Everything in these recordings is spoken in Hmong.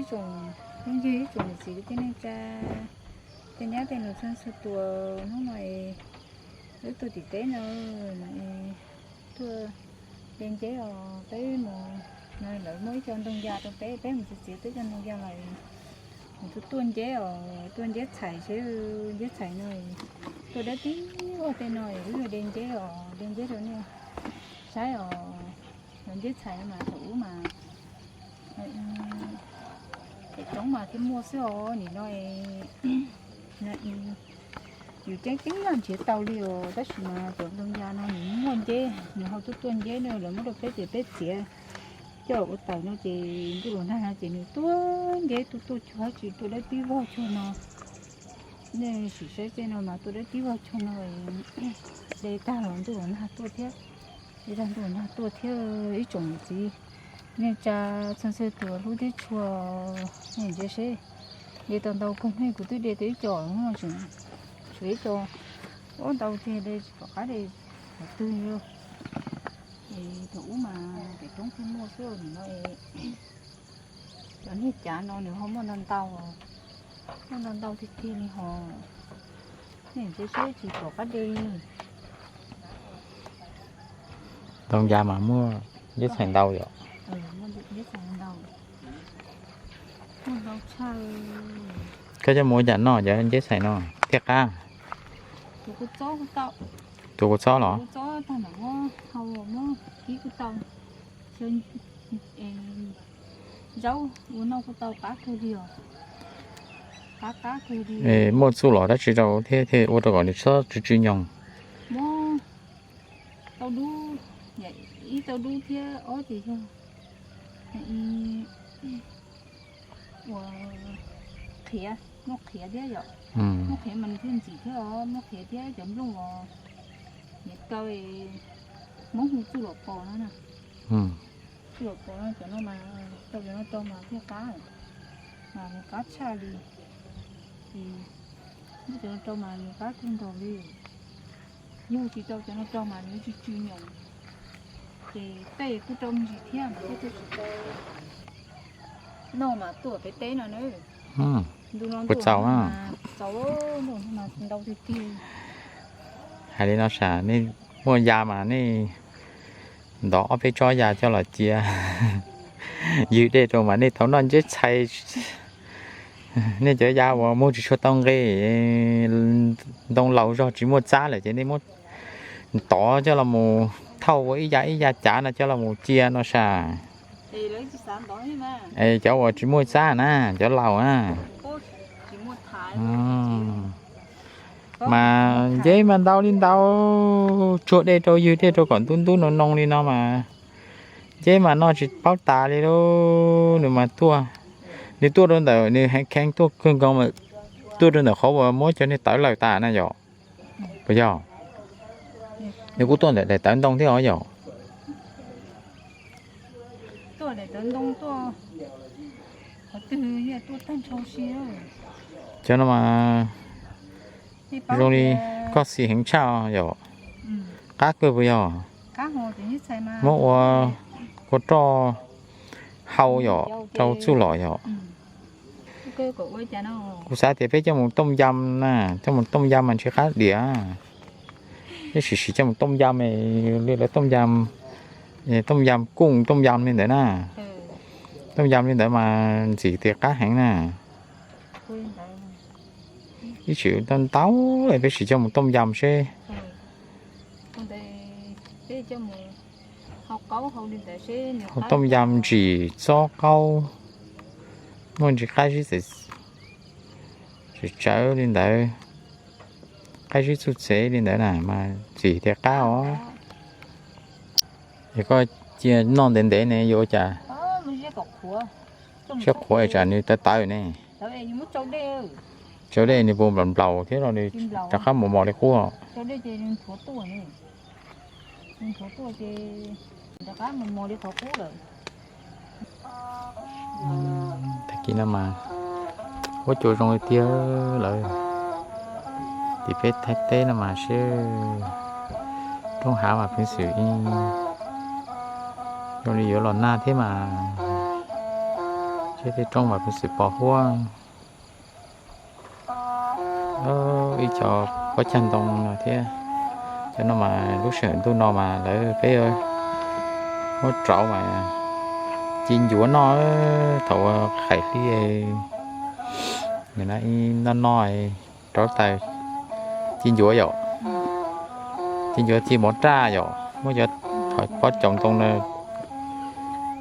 Tsoom phooj ywg, ib tsoom niam txiv kwv tij neej tsa, tej nyab tej nus txhua txhua tus, hnub no wb tuaj tim teb no, tuaj de nceb os. Peb mus no lawv muaj ib co ntoo ya rau peb, peb mus txiav txiav peb co ntoo ya los mus tuaj tuaj nceb os, tuaj nceb txhais seb, nceb txhais no, tuaj dab tib vog tej no wb yuav de nceb os, de nceb rau nej saib os. Los nceb txhais no mas thaum ub mas pem roob mas thiaj muaj xwb os, nim no yus ceeb ceeb los nrhiav tau li os, tab sis mas cov ntoo ya no nws muaj nceb, nws ho tuaj tuaj nceb na, lawv muab rau peb ces peb txiav coj los ua taws no ces ntuj los nag no ces nws tuaj nceb tuaj tuaj cuag dab tsi tuaj dab tib vog cuag no. Nej sim saib tej no mas tuaj dab tib vog cuag no, de tag los ntuj los nag tuaj thiab, de tag ntuj los nag tuaj thiab. Ib tsoom niam txiv neej tsa txhua txhua tus hlub thiab tshua, nej ntsia seb, de tau ntau kawg ne, kuv twb de tau ib co, tshuav ib co, ua ntau tiag de tsis pom qab de qhov twg li. Es thaum ub mas pem roob thiaj muaj xwb, nim no cov niag cav no nws ho muaj ntau ntau, muaj ntau ntau tiag tiag li hos, nej ntsia seb tsis pom qab de li. Ntoo ya mas muaj nceb txhais ntau yom. Koj coj mus ua cas noj cov nceb txhais no thiaj qab? Tuav kua txob los? Muaj txuj lom dab tsi rau thiab thiaj ua rau kom nws txhob tsw tsw nyoog? Muaj tau dub, ib tau dub thiab ob ces yog ua qhiav, muaj qhiav thiab yom. Muaj qhiav mas nws thiaj ntxim thiab os, muaj qhiav thiab cov nplooj os, niam kaw, Hmoob hu txuj lom pos no na. Txuj lom pos no cov no mas tau cov no rau mas thiaj qab, mas nws qab tshaj li. Ces muab cov no rau mas nws qab kawg nkaus li. Yog tsis tau cov no rau mas nws tsw tsw nyoos, ces tej kuj rau me ntsis thiab mas thiaj tau tsis tau. Noj mas tuaj peb teb no na. Ntu no kuj txaus, txaus, ntu no mas ntau tiag tiag. Hais li no sav, nej muaj ya mas nej ntov ob peb tsob ya coj los cia ywg dej rau mas nej tau noj nceb txhais. Nej cov ya uas muag tsis tshua tau nqe, ntoo laus zog tsis muaj txab lawm ces nej muab ntov coj los mus thauj ua ib ya ib ya cav no coj los mus cia no sav. Es cov uas tsis muaj txab na, cov laus na. Mas nceb mas ntau li ntau, tsuag dej rau ywg dej rau kom ntub ntub noo noo li no mas nceb mas noj tsis paub tas li lauj. Nws mas tuaj, nws tuaj rau ntawm nws heev kheev tuaj kawg nkaus, tuaj rau ntawm qhov uas muab cov niag tawv lawm tas na yom. Puas yog? Nws kuj tuaj ntawm daim tawv ntoo thiab os yom. Cov no mas zoo li koj xis heev tshaj yom. Qab kawg puas yog? Muab ua kua roj hau yom, rau txuj lom yom. Kuv xav tias peb coj mus tooj yam na, coj mus tooj yam mas ntshe qab diam. Peb sim sim coj mus tooj yam, li lawv tooj yam, tooj yam kuj tooj yam li ntawd na. Tooj yam li ntawd mas ntxim tias qab heev na. Ib tsis ntau ntau, peb sim coj mus tooj yam seb. Tooj yam ntsim txob qaub, muaj ntsis qab zib txawv tsawv li ntawd, qab zib txuj txev li ntawd na mas ntxim tias qab os. Es koj cia noj ntev ntev ne yuav ua cas? Siab qhuav tsam nws tawv tawv ne. Tsau dej nws puas nplaum nplaum thiab los nws rov qab mos mos li qub. Tag kis no mas huab cua zoo li tiag lawm. Tim peb Thaib teb no mas seb, roob hav mas peev xwm zoo li yuav los nag thiab mas. Tej roob mas kuj xwm pos huab, ib co pob cag ntoo no thiab. Cov no mas lub sij hawm ntuj no mas lawv peb muab rauv mas ci ncuav noj. Thaum ua qhais hli no no rauv taws ci ncuav yom, ci ncuav ci mov raj yom, muab cov pob caus ntoo no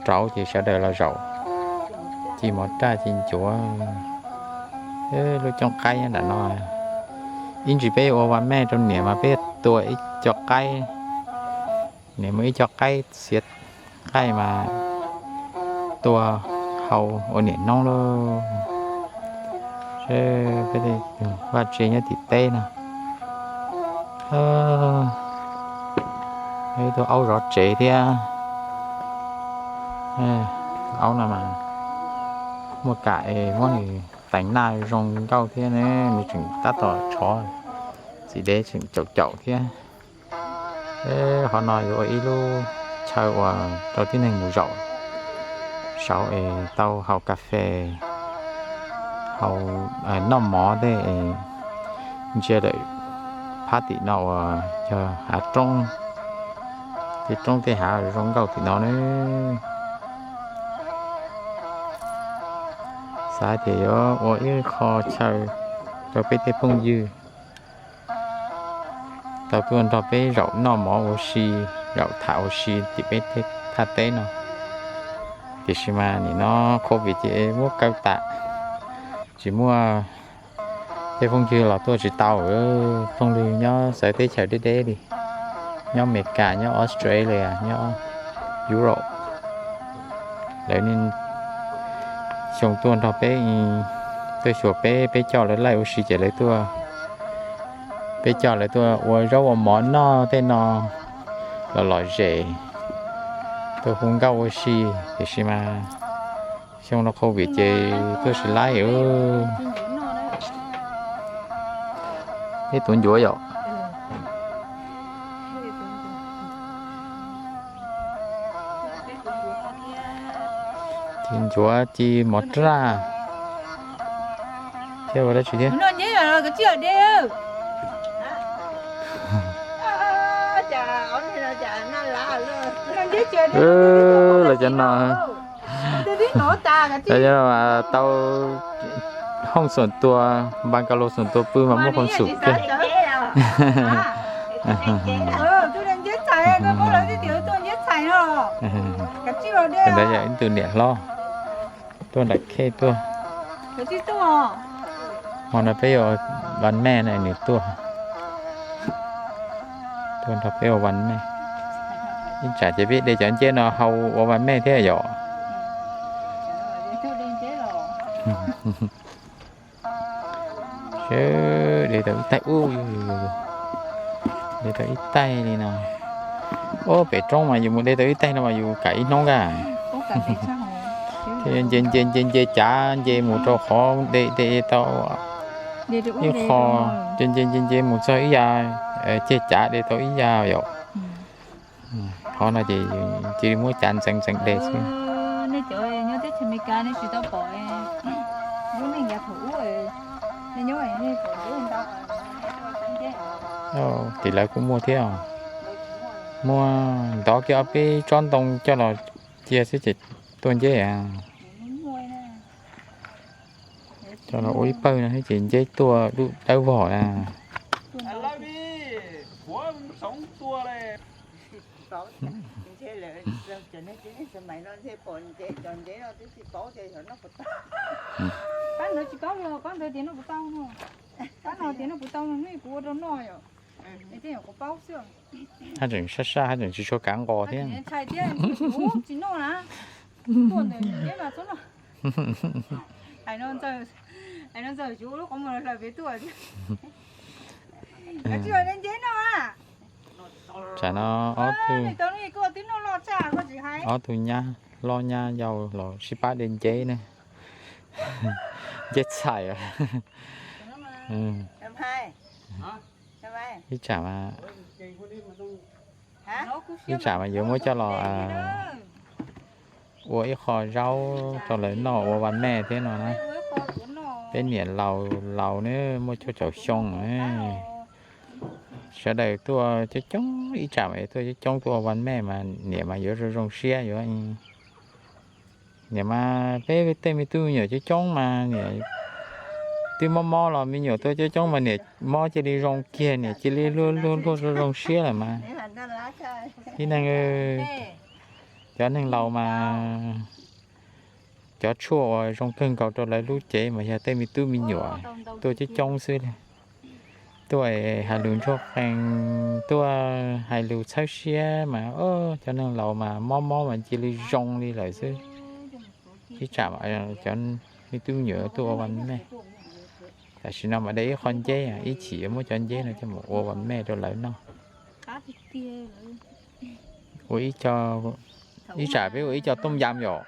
rauv ces sawv daws los zaum ci mov raj ci ncuav. Lub cooj qaib nyob nram no. Ib ntsis peb ua vas mej rau niam mas peb tua ib co qaib, niam muaj ib co qaib txiav qaij mas tua hau ua niam noob lauj. Peb vaj tse nyob tim teb no. Ib tug aub zov tsev thiab. Aub no mas muaj kam es muab nws teev naj zoo nkauj thiab ne, nws tseem tab tom tshov txiv dev tseem caum caum thiab. Qhov no yuav ua ib lub chaw uas rau tib neeg mus zaum saud es tau haus kas fes, haus, noj mov tej es ntsia lawm phab tim no uas yog hav roob, tej roob tej hav zoo nkauj tim no ne. Xav tias yuav ua ib qho chaw rau peb tej phooj ywg tau tuaj nrog peb zaum noj mov ua si, zaum tham ua si tim peb thaj teb no. Tiam sis mas nim no covid ces muab kaw tas, tsis muaj tej phooj ywg los tuaj tsis tau. Phooj ywg nyob xaiv teb chaws deb deb li, nyob Amelikas, nyob Australia, nyob Europe, lawv xyoo tuaj nrog peb, tuaj xyuas peb, peb coj lawv laij ua si ces lawv tuaj, peb coj lawv tuaj ua zaub ua mov noj tej no los lom zem, tuaj hu nkauj ua si. Tiam sis mas xyoo no covid ces tuaj tsis laij. Ib tug ncuav yom. Ci ncuav ci mov raj thiab ua dab tsi thiab. Lawv cov no tau hoob xoom tua, npas kas los xoom tua pw mas muaj qhoov xum kiag. Ntawd yog ib tug niam hlob tuaj nram khej tuaj. Hmo no peb ua vas mej na, nws tuaj, tuaj nrog peb ua vas mej. Ib tsam ces peb de cov nceb no hau ua vas mej thiab yom. Sawv de tau ib taig ub, de tau ib taig li no. Ob pem roob mas yus mus de tau ib taig no mas yus kam ib hnub ka. Nce nce nce nce cav nce mus rau qhov de de tau ib qho, nce nce nce nce mus txog ib yav, ceg cav de tau ib yav yom. Qhov no ces cia li muab cav ntxeev ntxeev de xwb. Ces lawv kuj muaj thiab, muaj ntov kiag ob peb tsob ntoo coj los cia xwb ces tuaj nceb. Coj los ua ib pawg no ces nceb tuaj dub dawb vog na. Haj tseem sab sab, haj tseem tsis tshua kav nqos thiab. Tsam no ob tug, ob tug nyab hlob nyab yau los sib pab de nceb ne. Nceb txhais. Ib tsam mas, ib tsam mas yuav muab coj los Ua ib qho zaub rau lawv noj ua vas mej thiab no na. Peb niam laus laus ne, muaj cuaj caum xyoo ne. Sawv daws tuaj coob coob, ib tsam mas tuaj coob coob tuaj ua vas mej mas niam mas yuav zoo zoo siab yuav. Niam mas peb tej me tub me nyuam coob coob mas niam twb mob mob los me nyuam tuaj coob coob mas niam mob cia li zoo kiag, niam cia li luag luag luag zoo zoo siab lawm mas. Tib neeg, cov neeg laus mas cov tshuaj uas zoo kawg nkaus rau lawv lub cev mas yog tej me tub me nyuam tuaj coob coob xwb li. Tuaj hais lus ntsuag qees, tuaj hais lus txhawb siab mas cov neeg laus mas mob mob mas cia li zoo li lawm xwb. Ib tsam cov me tub me nyuam tuaj ua vas mej. Tam sim no mas de ib qho nceb, ib chim yuav muab cov nceb no coj mus ua vas mej rau lawv noj. Ua ib co, ib tsam peb ua ib co tooj yam yom.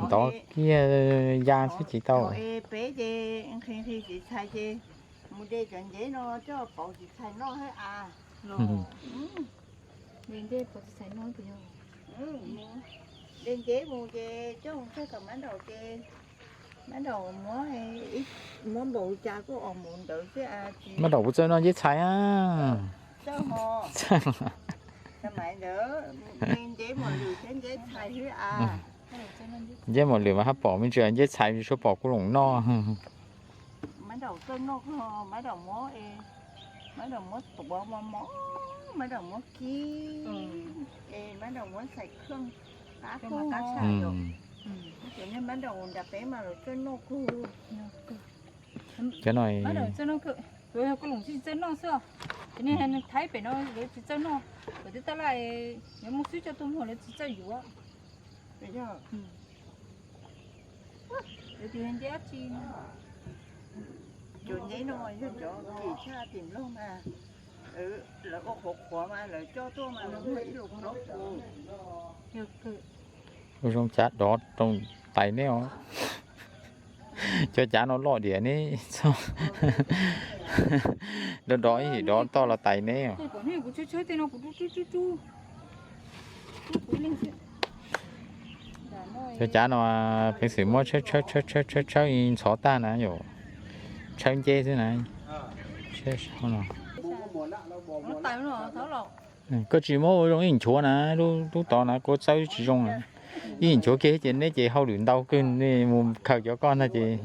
Ntov kiag ya xwb tsis tau. Peb ces nqhis nqhis tsis txhais ces mus de cov nceb no coj pauv tsis txhais noj thiab a. De nceb mus ces coj mus txog tom mab nraum ces mab nraum muab, muab npaum li cas kuj os npaum ntawd xwb. Mab nraum kuv txawj noj nceb txhais a. Ntawd nceb mos lwm thiab nceb txhais xwb a. Nceb mos lwm mas hab pom me ntsis, nceb txhais suab pom kuv loos noj. Mab nraum txawj noj, mab nraum muab, mab nraum muab tuav mos mos, mab nraum muab kib, es mab nraum muab txhais kheej qab kub. Mab nraum nram peb mas lawv txawj noj kawg. Cov no kuv loos tsis txawj noj xwb. Cov niag Thaib pem no lawv tsis txawj noj, lawv twb tab laj yuav muaj xwb coj tuaj muag lawv tsis txawj yuav. Cov nceb no yog cov kim tshaj tim Nplog mas, lawv ua qhuav qhuav mas lawv coj tuaj mas lawv muag ib lus plaub tus. Ua zoo cav dov rau tais neb os. Cov cav no loj diam ne. Dov dov ib yim dov toj los tais neb os. Cov cav no peev xwm muab tshawb tshawb tshawb tshawb ntxhov tag na yom. Tshawb nceb xwb na. Koj tsis muab ua zoo ib nchuav na, lub tod na kuv txawb tsis zoo na. Ib nchuav kiag ces neb ces hauj lwm ntau kawg, nej mus khaws cov koj ntag ces.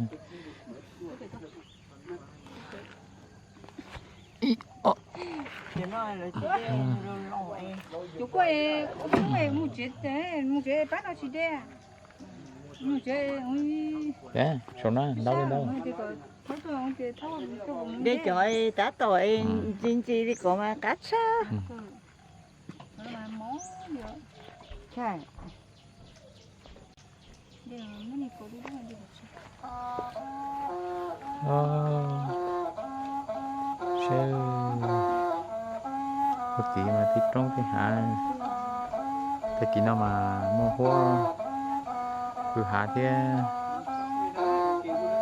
Saum no ntau li ntau. De cov tab tom ntxi ntxi li kom mas qab tshaj. Seb, ua tid mas tib roob tib hav, tag kis no mas muaj huab kwj hav thiab,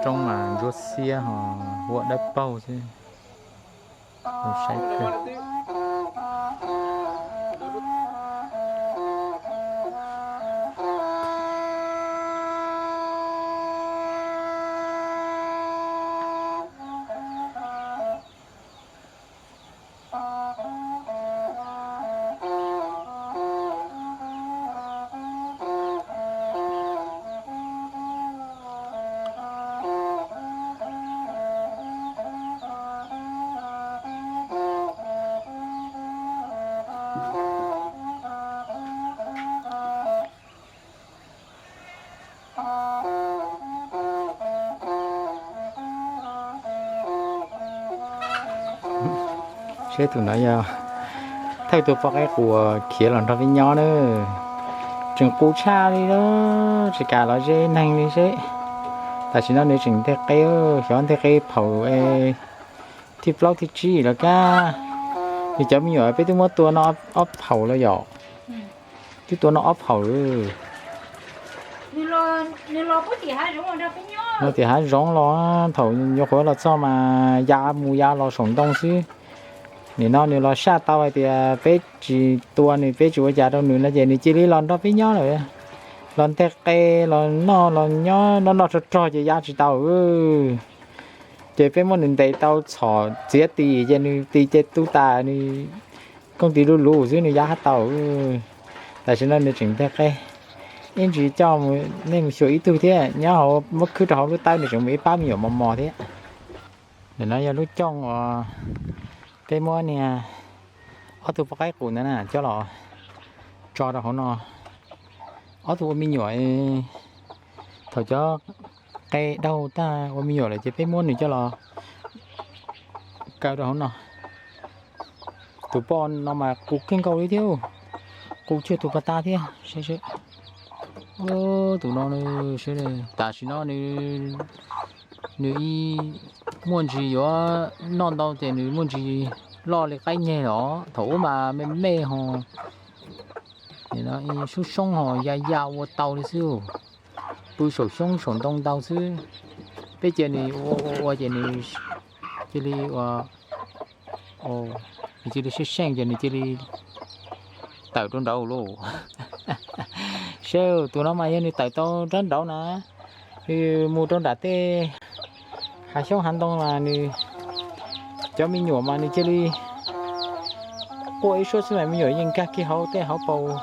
roob mas ntsuab xiab ho huab dawb paug xwb. Saib kawg. Seb tus no yog thawj tug poj qaib qus khiav los nrog peb nyob na. Tseem qus tshaj li lawm, tsis kam los ze neeg li seb. Tam sim no nws tseem nteg qe, xyov nteg qe phaum thib plaub thib tsib lawm kab. Nws cov me nyuam peb twb muab tua no ob phaum lawm yom. Twb tua no ob phaum lawm. Los tim hav zoov los, thaum nyuam qhuav los txog mas ya mus ya los saum ntoo xwb. Nim no nws los saj tau hais tias peb tsis tua nws, peb tsis ua cas rau nws no ces nws cia li los nrog peb nyob lawm. Los nteg qe, los noj los nyob noj noj rog rog ces ya tsis tau. Ces peb muab nws ntes tau txhom txiav tis ces nws tis ces tu tas, nws kooj tis lug lug xwb nws ya hab tau. Tam sim no nws tseem nteg qe. Ib ntsis coj nej mus xyuas ib tug thiab nyob hauv, muab khwb rau hauv lub tawb, nws tseem mus ib pab me nyuam mos mos thiab. Ntawm no yog lub cooj uas peb muab niag ob tug poj qaib qus ntawd na coj los tso rau hauv no. Ob tug ua me nyuam, thaum cov qe daug tag ua me nyuam lawm ces peb muab nws coj los kaw rau hauv no. Tus poj no mas qus kawg nkaus li thiab, qus cuag tus pas tas thiab. Tus no, tam sim no nws muaj ntsis yuav noj ntau ces nws muaj ntsis loj li qaib nyeg los, thaum ub mas me me ho soob soob ho ya ya ua tau li xwb. Pw saum xyoob saum ntoo ntau xwb. Peb cia nws ua ua ua ces nws cia li ua, nws cia li seej seej ces nws cia li tawm rau nraud lauj. Seb tus no mas yog nws tawm tau rau nraud na, nws mus rau nram tej hav xyoob hav ntoo mas nws, cov me nyuam mas nws cia li quaj ib suab xwb mas me nyuam yeej nkag kiag hauv tej hauv paus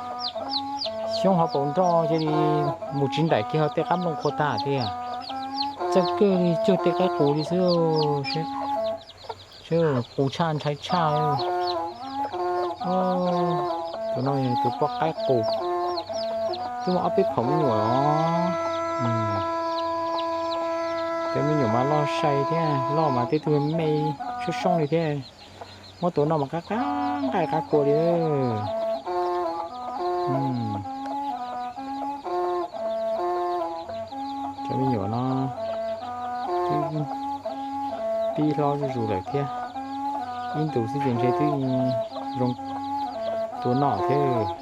xyoob hauv paus nroj cia li mus tsis nraim kiag hauv tej qab nplooj qhua tag tiag. Txawj kawg li cuag tej qaib qus li xwb. Seb, qus tshaj ntshai tshaj. Tus no yog tus poj qaib qus, twb muaj ob peb phaum me nyuam os. Cov me nyuam mas loj sai thiab, loj mas tej tug me soob soob li thiab. Muab tus no mas qab qab nqaij qab kua li. Cov me nyuam no twb pib hlob zuj zus lawm thiab, ib ntus xwb ces ntshe twb zoo tua noj thiab.